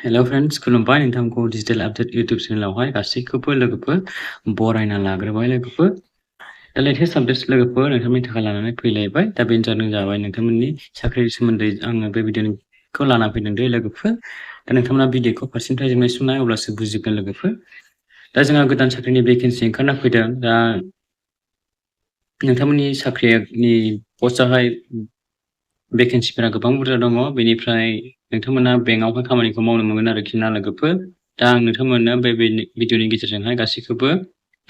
हेल' friends खुलुमबाय नोंथांखौ digital update YouTube चेनेलावहाय गासैखौबो लोगोफोर बरायना लाग्रोबाय लोगोफोर दा लेटेस्ट आपडेट्स लोगोफोर नोंथांनि थाखाय लानानै फैलायबाय दा बेनि जाहोना जाबाय नोंथांमोननि साख्रिनि सोमोन्दै आङो बे भिडिअखौ लाना फैदों दे लोगोफोर दा नोंथांमोना भिडिअखौ फारसेनिफ्राय जोबनायसिम नाय अब्लासो बुजिगोन लोगोफोर दा जोंहा गोदान साख्रिनि भेकेन्सि ओंखारना फैदों दा नोंथांमोननि साख्रिनि पस्टआहाय भेकेन्सिफोरा गोबां बुरजा दङ बेनिफ्राय नोंथांमोना बेंकआवहाय खामानिखौ मावनो मोनगोन आरोखि ना लोगोफोर दा आं नोंथांमोननो बे भिडिअनि गेजेरजोंहाय गासैखौबो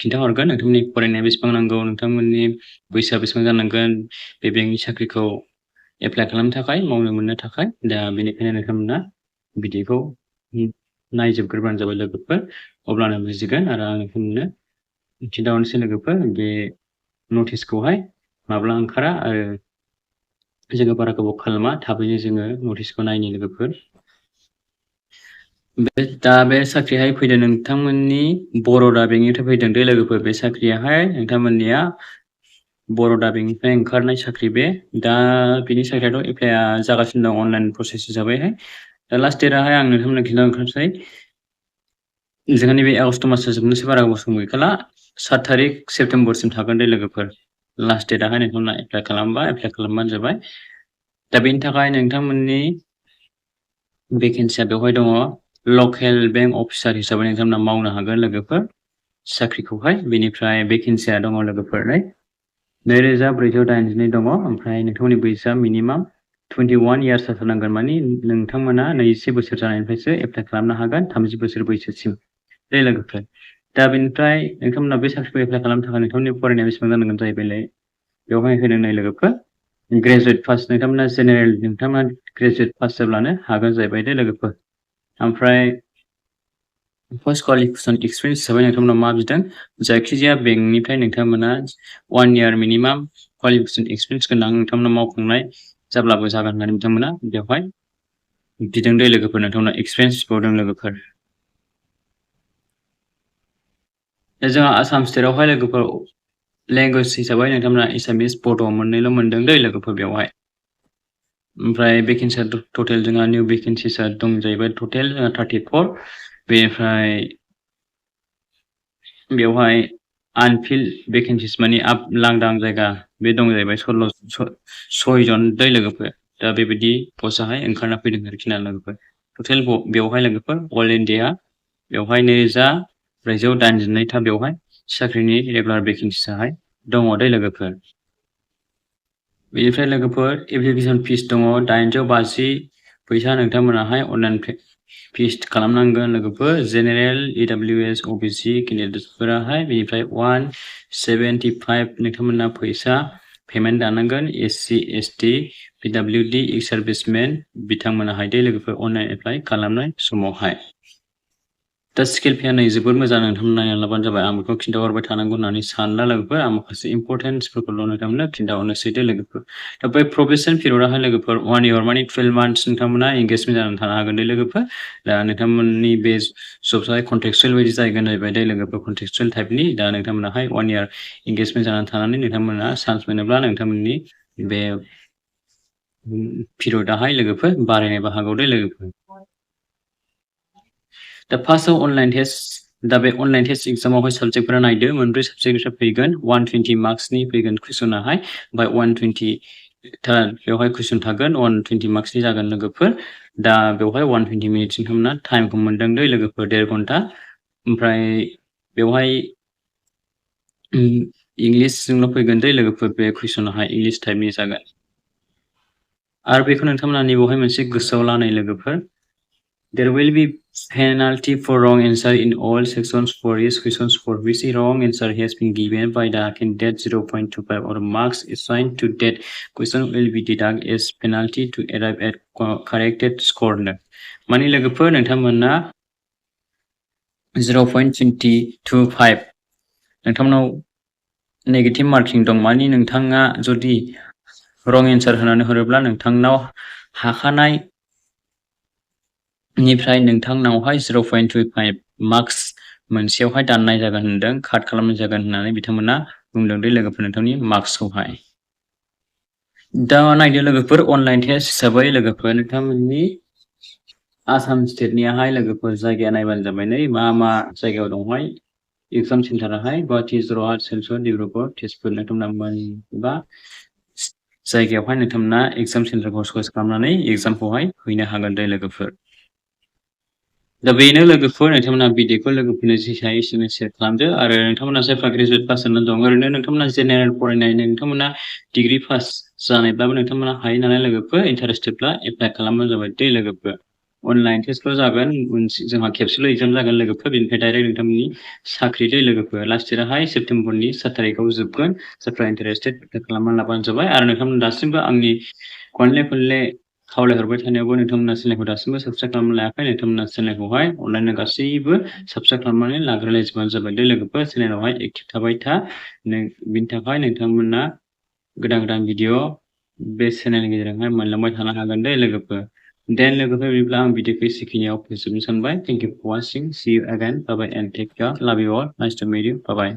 खिन्थाहरगोन नोंथांमोननि फरायनाया बेसेबां नांगौ नोंथांमोननि बैसोआ बेसेबां जानांगोन बे बेंकनि साख्रिखौ एप्लाइ खालामनो थाखाय मावनो मोननो थाखाय दा बेनिखायनो नोंथांमोना भिडिअखौ नायजोबग्रोबानो जाबाय लोगोफोर अब्लानो बुजिगोन आरो आं नोंथांमोननो खिन्थाहरनोसै लोगोफोर बे नटिसखौहाय माब्ला ओंखारा आरो जोङो बारा गोबाव खालामा थाबैनो जोङो नटिसखौ नायनो लोगोफोर दा बे साख्रियाहाय फैदों नोंथांमोननि बर'दा बेंकनिफ्राय फैदों दे लोगोफोर बे साख्रियाहाय नोंथांमोननिया बर'दा बेंकनिफ्राय ओंखारनाय साख्रि बे दा बिनि साख्रियाथ' एप्लाइआ जागासिनो दं अनलाइन प्रसेस हिसाबैहाय दा लास्ट डेटआहाय आं नोंथांमोननो खिन्थाहरखानोसै जोंहा नैबे आगस्ट मासआ जोबनोसै बारा गोबाव सम गैखाला 7 तारिख सेप्तेम्बरसिम थागोन दे लोगोफोर लास्ट डेटआहाय नोंथांमोना एप्लाइ खालामबानो जाबाय दा बेनि थाखाय नोंथांमोननि भेकेन्सिया बेवहाय दङ लकेल बेंक अफिसार हिसाबै नोंथांमोना मावनो हागोन लोगोफोर साख्रिखौहाय बेनिफ्राय भेकेन्सिया दङ लोगोफोर 2482 दङ ओमफ्राय नोंथांमोननि बैसोआ मिनिमाम 21 इयार्स जाथारनांगोन मानि नोंथांमोना 21 बोसोर जानायनिफ्रायसो एप्लाइ खालामनो हागोन 30 बोसोर बैसोसिम दे लोगोफोर दा बेनिफ्राय नोंथांमोना बे साख्रिखौ एप्लाइ खालामनो थाखाय नोंथांमोननि फरायनाया बेसेबां जानांगोन जाहैबायलाय बेवहाय होनो नाय लोगोफोर ग्रेजुवेट पास नोंथांमोना जेनेरेल नोंथांमोना ग्रेजुवेट पास जाब्लानो हागोन जाहैबाय दे लोगोफोर ओमफ्राय पोस्ट क्वालिफिकेसन एक्सपिरियेन्स हिसाबै नोंथांमोना मा बिदों जायखिजाया बेंकनिफ्राय नोंथांमोना 1 इयार मिनिमाम क्वालिफिकेसन एक्सपिरियेन्स गोनां नोंथांमोना मावखांनाय जाब्लाबो जागोन होननानै बिथांमोना बेवहाय बिदों दे लोगोफोर नोंथांमोना एक्सपिरियेन्स बिबावदों लोगोफोर जोंहा आसाम स्टेटआवहाय लोगोफोर लेंगुवेज हिसाबै नोंथांमोना एसामिस बड' मोननैल' मोनदों दै लोगोफोर बेवहाय ओमफ्राय भेकेन्सिया टटेल जोंहा निउ भेकेन्सिसा दं जाहैबाय टटेल जोंहा 34 बेनिफ्राय बेवहाय आनफिल्ड भेकेन्सिस माने लांदां जायगा बे दं जाहैबाय 6 जन दै लोगोफोर दा बेबायदि पस्टआहाय ओंखारना फैदों आरोखि ना लोगोफोर टटेल बेवहाय लोगोफोर अल इन्डिया बेवहाय 2482 था बेवहाय साख्रिनि रेगुलार भेकेन्सिसाहाय दङ दै लोगोफोर बेनिफ्राय लोगोफोर एप्लिकेसन फिस दङ 850 फैसा नोंथांमोनाहाय अनलाइन फिस खालामनांगोन लोगोफोर जेनेरेल EWS OBC केन्डिडेटफोराहाय बेनिफ्राय 175 नोंथांमोना फैसा पेमेन्ट दानांगोन SC ST PWD एक्स सार्भिसमेन बिथांमोनाहाय दे लोगोफोर अनलाइन एप्लाइ खालामनाय समावहाय दा स्केल पेया जोबोद मोजां नोंथांमोना नायनानै लाबानो जाबाय आं बेखौ खिन्थाहरबाय थानांगौ होननानै सानला लोगोफोर आं माखासे इम्परटेन्सफोरखौल' नोंथांमोननो खिन्थाहरनोसै दे लोगोफोर दा बै प्रबेशन पिरियडआहाय लोगोफोर 1 इयार माने 12 मान्थ्स नोंथांमोना एंगेजमेन्ट जानानै थानो हागोन दे लोगोफोर दा नोंथांमोननि बे जबसाहाय कन्ट्रेक्चुएल बायदि जाहैगोन जाहैबाय दे लोगोफोर कन्ट्रेक्चुएल टाइपनि दा नोंथांमोनाहाय 1 इयार एंगेजमेन्ट जानानै थानानै नोंथांमोना चान्स मोनोब्ला नोंथांमोननि बे पिरियडआहाय लोगोफोर बारायनोबो हागौ दे लोगोफोर दा फार्स्टआव अनलाइन टेस्ट दा बे अनलाइन टेस्ट एग्जामावहाय साबजेक्टफोरा नायदो मोनब्रै साबजेक्टनिफ्राय फैगोन 120 मार्क्सनि फैगोन कुइसनाहाय ओमफ्राय 120 था बेवहाय कुइसन थागोन 120 मार्क्सनि जागोन लोगोफोर दा बेवहाय 120 मिनिट्स नोंथांमोना टाइमखौ मोनदों दै लोगोफोर 1.5 घन्टा ओमफ्राय बेवहाय इंलिसजोंल' फैगोन दै लोगोफोर बे कुइसनाहाय इंलिस टाइपनि जागोन आरो बेखौ नोंथांमोना नैबावहाय मोनसे गोसोआव लानाय लोगोफोर There will be penalty for wrong answer in all sections for each questions for which a wrong answer has been given by the candidate 0.25 or marks assigned to that question will be deducted as penalty to arrive at corrected score. माने लोगोफोर नोंथांमोना 0.25 नोंथांमोनाव negative मार्किं दं माने नोंथाङा जुदि रं एन्सार होनानै हरोब्ला नोंथांनाव हाखानाय निफ्राय नोंथांनावहाय 0.25 मार्क्स मोनसेयावहाय दाननाय जागोन होनदों काट खालामनाय जागोन होननानै बिथांमोना बुंदों दे लोगोफोर नोंथांनि मार्क्सखौहाय दा नायदो लोगोफोर अनलाइन टेस्ट हिसाबै लोगोफोर नोंथांमोननि आसाम स्टेटनियाहाय लोगोफोर जायगाया नायबानो जाबाय नै मा जायगायाव दंहाय एग्जाम सेन्टाराहाय गुवाहाटि जरहाट सिलचर डिब्रुगड़ तेजपुर नोंथांमोना मोनबा जायगायावहाय नोंथांमोना एग्जाम सेन्टारखौ चयस खालामनानै एग्जामखौहाय हैनो हागोन दे लोगोफोर दा बेनो लोगोफोर नोंथांमोना भिडिअखौ लोगोफोरनो जि हायो एसेनो शेयार खालामदो आरो नोंथांमोना जायफ्रा ग्रेजुवेट पास जानानै दं ओरैनो नोंथांमोना जेनेरेल फरायनाय नोंथांमोना डिग्री पास जानायब्लाबो नोंथांमोना हायो नालाय लोगोफोर इन्टारेस्टेडब्ला एप्लाइ खालामबानो जाबाय दे लोगोफोर अनलाइन टेस्टल' जागोन जोंहा खेबसेल' एग्जाम जागोन लोगोफोर बेनिफ्राय डाइरेक्ट नोंथांमोननि साख्रि दे लोगोफोर लास्ट डेटआहाय सेप्तेम्बरनि 7 तारिखआव जोबगोन जायफ्रा इन्टारेस्टेड एप्लाइ खालामनानै लाबानो जाबाय आरो नोंथांमोना दासिमबो आंनि खनले खावलायहरबाय थानायावबो नोंथांमोना चेनेलखौ दासिमबो साबस्क्राइब खालामना लायाखै नोंथांमोना चेनेलखौहाय अनलाइन गासैबो साबस्क्राइब खालामनानै लाग्रोलायजोबबानो जाबाय दे लोगोफोर चेनेलावहाय एक्टिभ थाबाय था बिनि थाखाय नोंथांमोना गोदान भिडिअ बे चेनेलनि गेजेरजोंहाय मोनलांबाय थानो हागोन दे लोगोफोर देन लोगोफोर बिदिब्ला आं भिडिअखौ एसेखिनियाव फोजोबनो सानबाय thank you for watching see you again bye bye and take care love you all nice to meet you bye bye